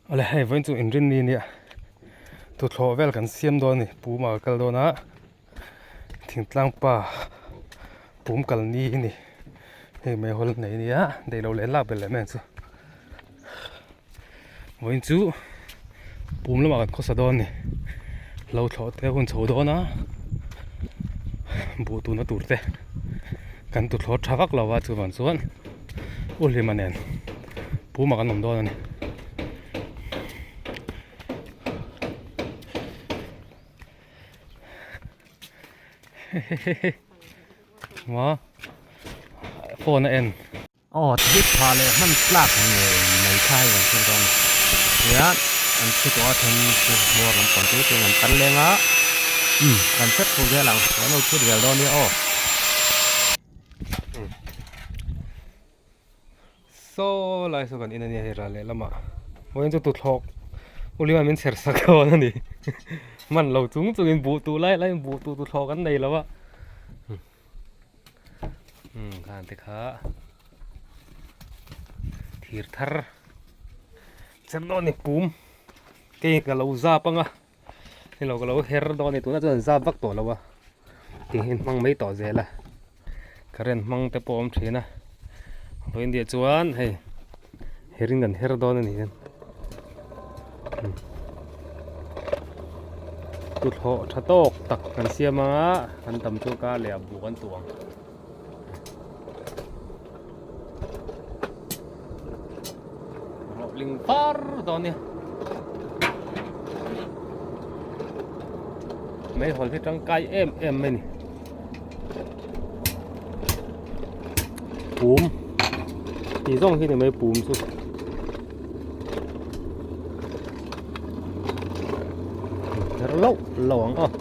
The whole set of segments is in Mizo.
Awle hei vawiin chu inrinni nia tuthlawh vel kan siam dawn a ni puma ka kal dawn a thingtlang pa pum kal ni a ni hei meihawl nei a nia daih loh leh lak belh leh mai ang chu vawiin chu pum lamah kan khawsa dawn a ni lo thlawh te hun chho dawn a buh tuna tur te kan tuthlawh tha vak lo a chuvang chuan u Hlima nen. Puma kan awm dawn a ni. Maw phone a en. Aw thil tha leh hman tlak ngei mai kha hei kan thlir dawn a ni. Tihian an thi tawh a then chu hmuar lampang te te an kal leng a umm kan hret thur zel ang kan lo chhut zel dawn nia aw. Saw lai saw kan in ania hei ral lehlamah vawiin chu tuthlawk ulian min chher sak dawn a ni hman lo chung chungin buh tuh lai laiin buh tuh tuthlawk an nei lo a umm khan te kha thir thar chem dawn a ni pum kei ka lo zap anga hei lo ka lo her dawn a ni tunah chuan an zap vak tawh lo a tihian hmang mai tawh zel a current hmang te pawh a awm thin a vawiin diah chuan hei herin kan her dawn a ni hian tuthlawh tha tawk tak kan siam anga kan tam chu kar leh ah buh kan tuh ang. Rawhling par dawn nia meihawl hi tangkai em em mai a ni pum tih zawng hi ni mai pum chu her loh loh ang aw.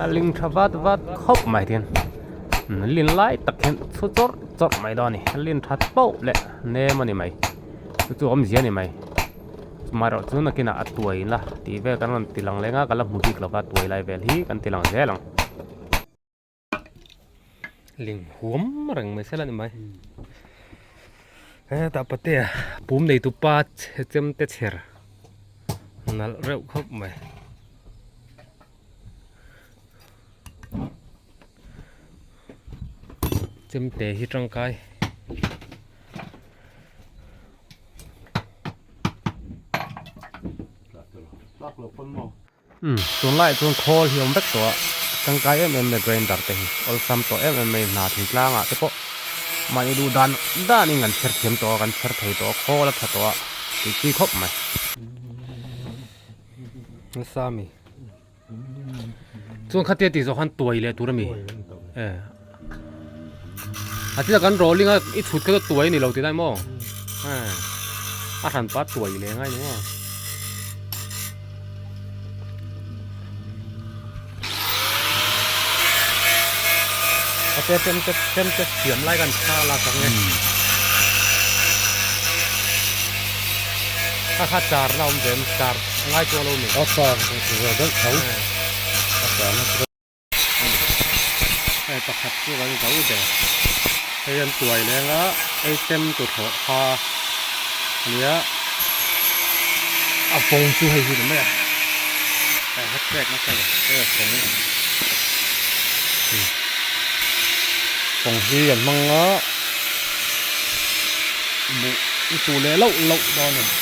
A ling tha vat vat khawp mai hian lin lai tak hian chhu chawrh chawrh mai dawn a ni a lin that pauh leh nem a ni mai chu chu awmzia a ni mai. Chumah chu nakinah a tuai la tih vel kan rawn ti lang leng a ka la hmu bik lova tuai lai vel hi kan ti lang zel ang. Ling huam reng mai sela ni mai. Hetah patea pum nei tu pa chem te chher nalh reuh khawp mai. Chemte hi tangkai. Tunlaiah chuan khawl hi a awm vek tawh a, tangkai em em mai grinder te hi awlsam tawh em em mai hna thingtlangah te pawh mahni duh dan danin kan chher thiam tawh a kan chher thei tawh a khawl a tha tawh a tih chi khawp mai. Nasa mi chuan khatia tih zawh khan tuai leh tur a mi e a thil kan rolling a i chhut kha chu tuai a ni lo tih lai maw e a hran pa tuai leh ngai ni maw. Khatia chem te chem te siam lai kan thla lak ang e kha kha char na awm ve em char a ngai chuang lo mi. A char ve deuh tho a char na chu hei pakhat chu kan zo der hei an tuai leng a ei chem tuthlawh kha ania a fawng chu hei hi ni mai a a het hrek nasa ve hei a fawng fawng hi an hmang a buh i tuh leh loh loh dawn a ni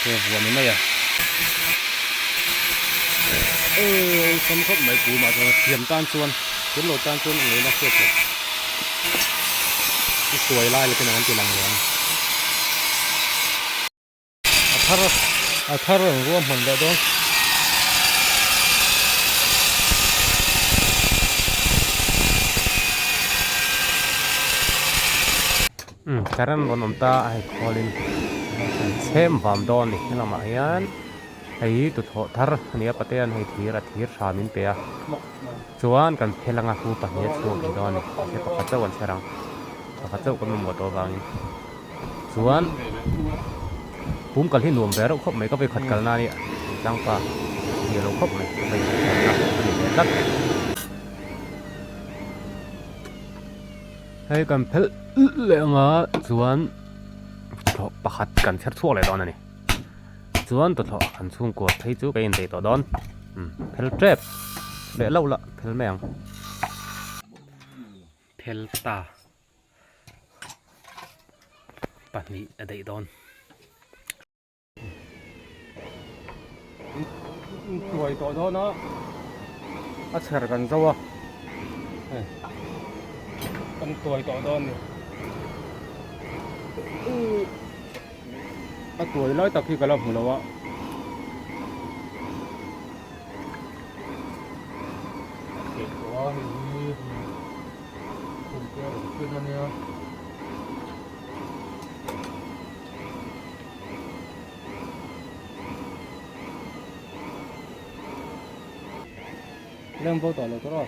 he vuah ni mai a awlsam khawp mai pumah chuan a thiam tan chuan thiam lo tan chuan a ngaihna hriat loh i tuai lai leh ten an ti lang leh ang. A thar a thar an ruah hman leh dawn. Umm current rawn awm ta a hei khawlin an chhem vam dawn a ni helamah hian. Hei hi tuthlawh thar a ni a Patea'n hei thir a thir tha min pe a chuan kan phel anga hu pahnih a chhuak ni dawn a ni mahse pakhat chauh an chher ang pakhat chauh kan mamawh tawh avangin chuan pum kal hi nuam ve reuh khawp mai ka vawikhat kalna a nia tlangpa zia lo khawp mai ka vawikhat kalna a ni ve tlat. Hei kan phelh leh anga chuan thlawh pakhat kan chher chhuak leh dawn a ni. Chuan tawthlawh kan chhungkua phei chu ka inpeih tawh dawn. Umm phel tep leh loh lah phel mai ang. Phel ta pahnih a daih dawn. Tuai tawh dawn a a chher kan zo a hei kan tuai tawh dawn a ni a tuai lai tak hi ka la hmu lo a. Leng bo tawh lo tur aw.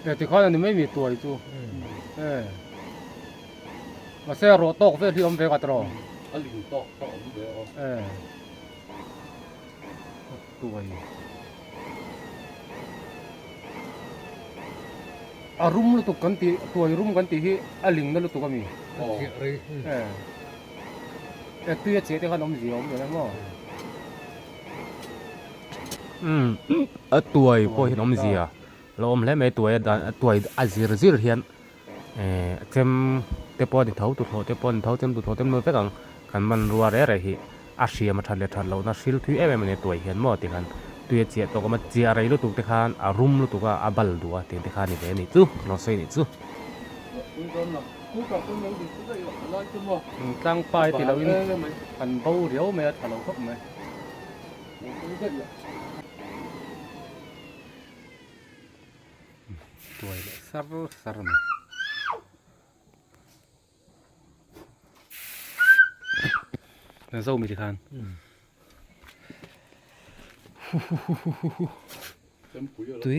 E tikhan a ni mai mi tuai chu. E. Mahse rawh tawk vel hi awm ve ka tawh. A ling tawk kha awm ve aw. E. Tuai. A rum lutuk kan tih tuai rum kan tih hi a ling na lutuk a mi. E. E tui a cheh te khan awmzia awm lo emaw. Umm a tuai pawh hian awmzia lo awm hle mai tuai a dan a tuai a zir zir hian ehh chem te pawh a ni tho tuthlawh te pawh a ni tho chem tuthlawh te an ni vek ang kan hmanrua reh reh hi a hriam a that leh that lohna hril thui em em a ni tuai hian maw tikhan tui a chiah tawk awm a chiah rei lutuk te khan a rum lutuk a a bal duh a tih te kha a ni ve a nih chu ka lo sawi a nih chu. Tlangpai ti loin an bo riau mai a tha lo khawp mai. Tuai leh sar sar a ni. Zo mi tikhan. Tui.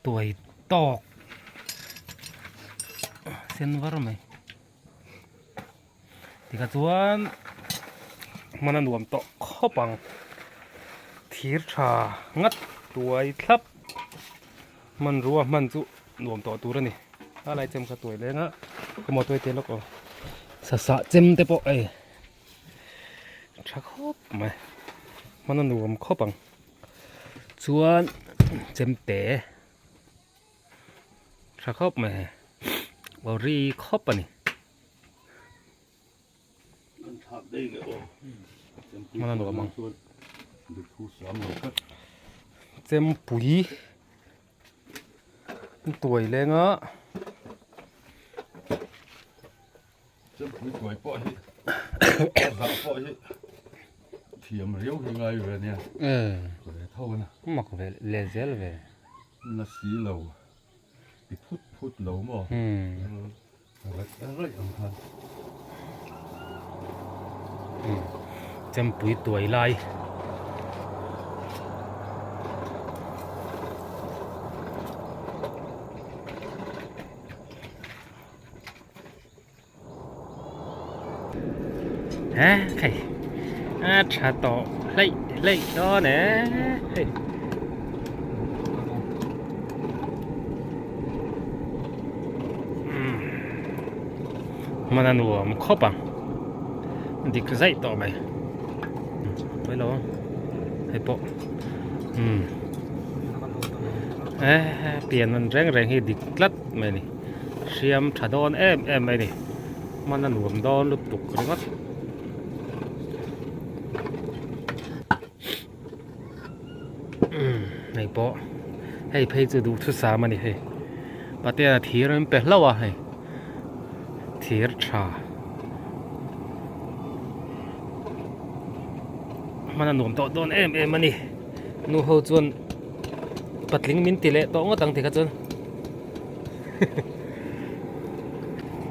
Tuai tawk. Sen var mai. Tikha chuan hman a nuam tawh khawp ang. Thir tha ngat tuai thlap hmanrua hman chu nuam tawh tur a ni. A lai chem kha tuai leng a emaw tuai te lawk aw sasah chem te pawh ei tha khawp mai hman a nuam khawp ang chuan chem te. Tha khawp mai hei aw ri khawp a ni. Hman a nuam ang. Chempui tuai leng a. Chempui tuai pawh hi zah pawh hi thiam riau hi ngai ve nia. Ve tho a ni. Mak ve leh zel ve. Na si lo ti phut phut lo maw raih raih ang khan. Chempui tuai lai. Hé hei a tha tawh hleih hleih dawn e hei. Hman a nuam khawp ang dik zaih tawh mai pawi lo ang hei pawh umm e pian an reng reng hi dik tlat mai a ni. Hriam tha dawn em em mai a ni hman a nuam dawn lutuk ringawt. Umm hei pawh hei phei chu duhthusam a ni hei patea thir an pe hlauh a hei thir tha hman a nuam tawh dawn em em a ni nu ho chuan. Patling min ti leh tawh ngawt ang tikha chuan.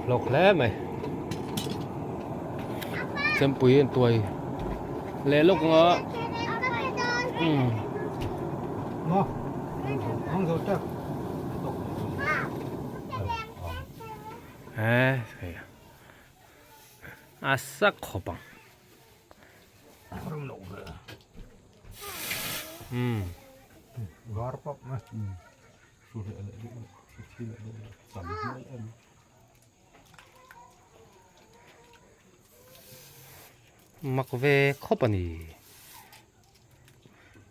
Hlawk hle mai. Chempui an tuai leh lawk anga. Umm. A sak khawp ang. Mak ve khawp a ni.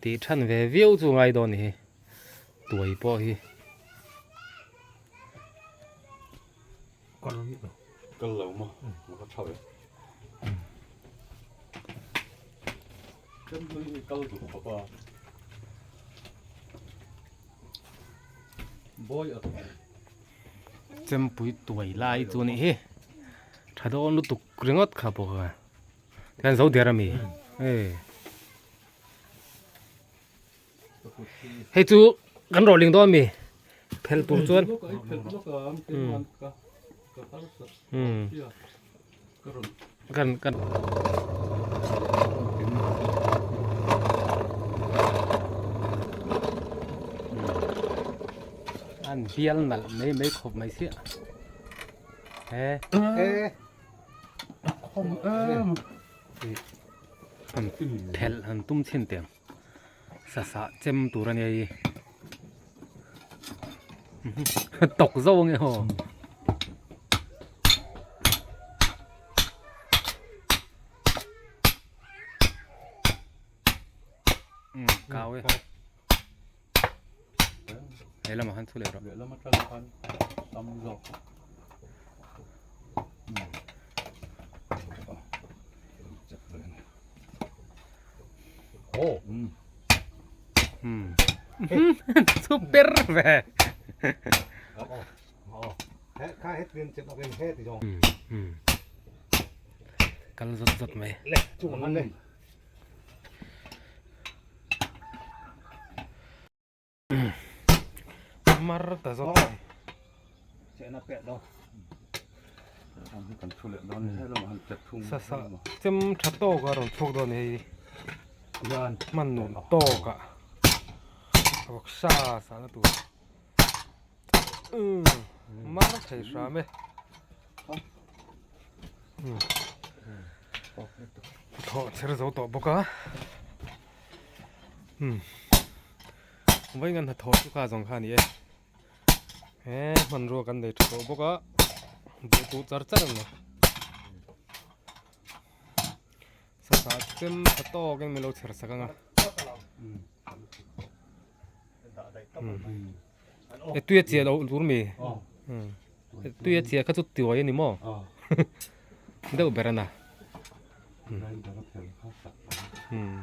Tih than ve viau chu ngai dawn a ni hi. Tuai pawh hi. Kal lo maw? Ka tha ve. Kan hlui kal duh khawp a. Bawi a Chempui tuai lai chu nih hi. Tha dawn lutuk ringawt kha pawh kha. Tikhan zo der ami. Hei chu kan rawh ling dawn mi phel tur chuan kan kan an bial nalh mai mai khawp mai sia he han phelh han tum chhin teh ang. Sasa chem tur a nia hi tawk zo ange haw kau e he lamah khan thu leh rawh lehlam atang khan tam zawk Super ve. Kal zawt zawt mai. Mar ta zawk mai. Sasa chem tha tawk a rawn chhuak dawn a ni hei hman nuam tawk a vawksa sahna tur umm mar thei hram e thawh chher zo tawh bawk a umm vawiin hnathawh chu kha zawng kha a ni e he hmanrua kan nei tha tawh bawk a duh duh char char a ni sasa chem tha tawk in min lo chher sak ang a e tui a chiah loh tur mi tui a chiah kha chu tuai a ni maw deuh ber a na umm.